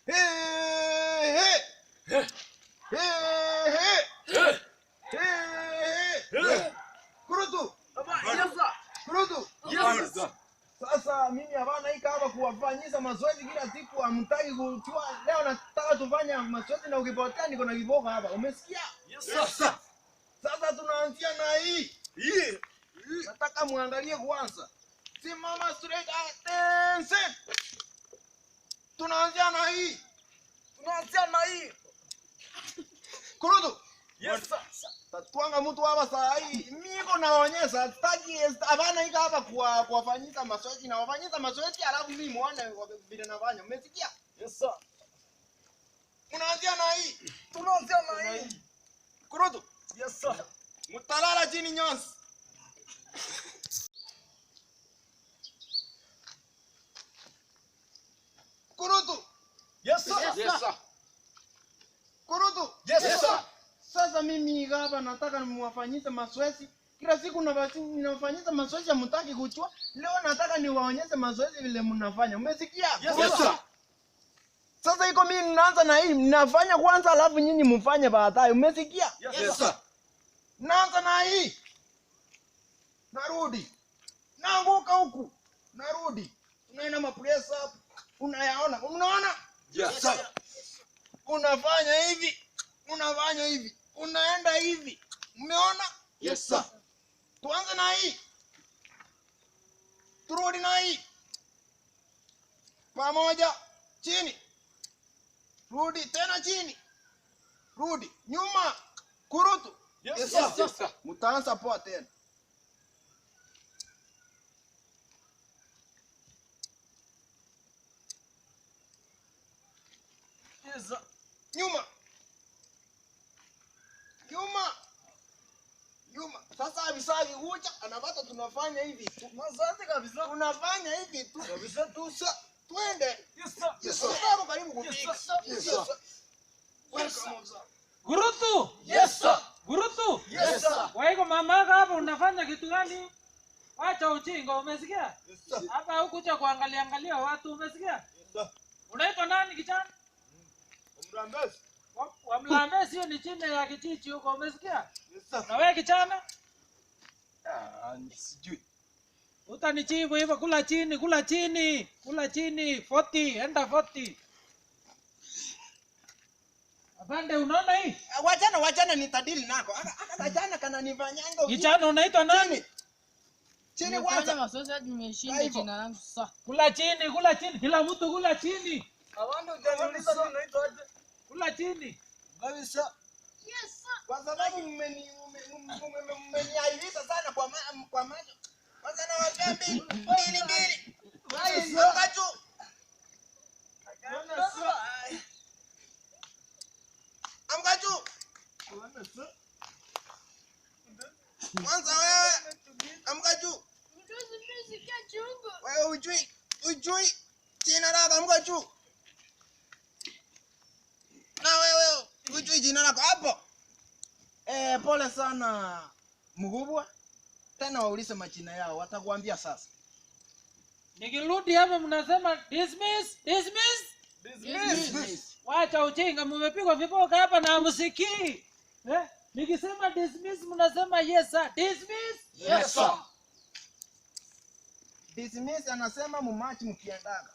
Hey, hey. Hey, hey. Hey, hey. Kurutu. Yes sir. Kurutu. Yes sir. Sasa mimi hapana hii kama kuwafanyisha mazoezi kila siku hamtaki kuchua. Leo nataka tufanye mazoezi na ukipotea niko na kiboko hapa. Umesikia? Yes sir. Sasa tunaanzia na hii. Hii. Nataka muangalie kwanza. Simama straight, attention. Tunaanzia na hii. Tunaanzia na hii. Kurutu. Yes sir. Tatwanga mtu hapa saa hii. Mimi naonyesha sitaki hapana hii hapa kuwafanyisha mazoezi na wafanyisha mazoezi alafu mimi muone vile nafanya. Umesikia? Yes sir. Unaanzia na hii. Tunaanzia na hii. Kurutu. Yes sir. Mtalala chini nyonsi. Kurutu. Yes sir. Yes sir. Kurutu. Yes sir. Sasa mimi hapa nataka niwafanyishe mazoezi. Kila siku ninawafanyisha mazoezi hamtaki kuchua. Leo nataka niwaonyeshe mazoezi vile mnafanya. Umesikia? Yes sir. Sasa iko mimi ninaanza na hii, ninafanya kwanza alafu nyinyi mfanye baadaye. Umesikia? Yes sir. Naanza na hii. Narudi. Naanguka huku. Narudi. Tunaenda ma press up. Unayaona? Unaona? Yes sir. Unafanya hivi. Unafanya hivi. Unaenda hivi. Umeona? Yes sir. Tuanze na hii. Turudi na hii. Pamoja chini. Rudi tena chini. Rudi nyuma. Kurutu. Yes sir. Yes sir. Mtaanza poa tena. Yes sir. Nyuma. Nyuma. Nyuma. Sasa visavi huja anapata tunafanya hivi tu. Mazoezi kabisa. Tunafanya hivi tu. Kabisa tu. Twende. Yes sir. Yes sir. Sasa karibu kufika. Yes sir. Yes sir. Welcome sir. Gurutu! Yes sir. Gurutu! Yes sir. Waiko mamaka hapa unafanya kitu gani? Wacha ujinga, umesikia? Yes sir. Hapa hukuja kuangalia angalia watu, umesikia? Yes sir. Unaitwa nani kijana? Mrambezi. Wa Mlambezi, hiyo ni chini ya kijiji huko, umesikia? Yes sir. Na wewe kijana? Ah, sijui. Utanichibu hivyo, kula chini, kula chini, kula chini, 40, enda 40. Afande, unaona hii? Wachana wachana nitadili nako. Aka kajana kananifanyanga. Kijana unaitwa nani? Chini. Chini Nimefanya kwanza. mazoezi hadi nimeshinda Hivyo. jina langu sasa. Kula chini, kula chini, kila mtu kula chini. Awande hujaniuliza mimi naitwa aje? Kula chini. Kabisa. Yes sir. Kwa sababu mmeniaibisha sana kwa macho. Kwanza nawapea mbili mbili mbili. Amka juu. Amka juu. Kwanza wewe amka juu. Mdozi mimi sikia chungu. Wewe hujui hujui jina lako, amka juu. Na wewe hujui jina lako hapo. Pole sana mkubwa. Tena waulize majina yao watakuambia sasa. Nikirudi hapa mnasema dismiss, dismiss. Dismiss. Wacha ujinga, mmepigwa viboko hapa na hamsikii. Eh? Nikisema dismiss mnasema yes sir. Dismiss. Yes sir. Dismiss anasema mumachi mkiendaga.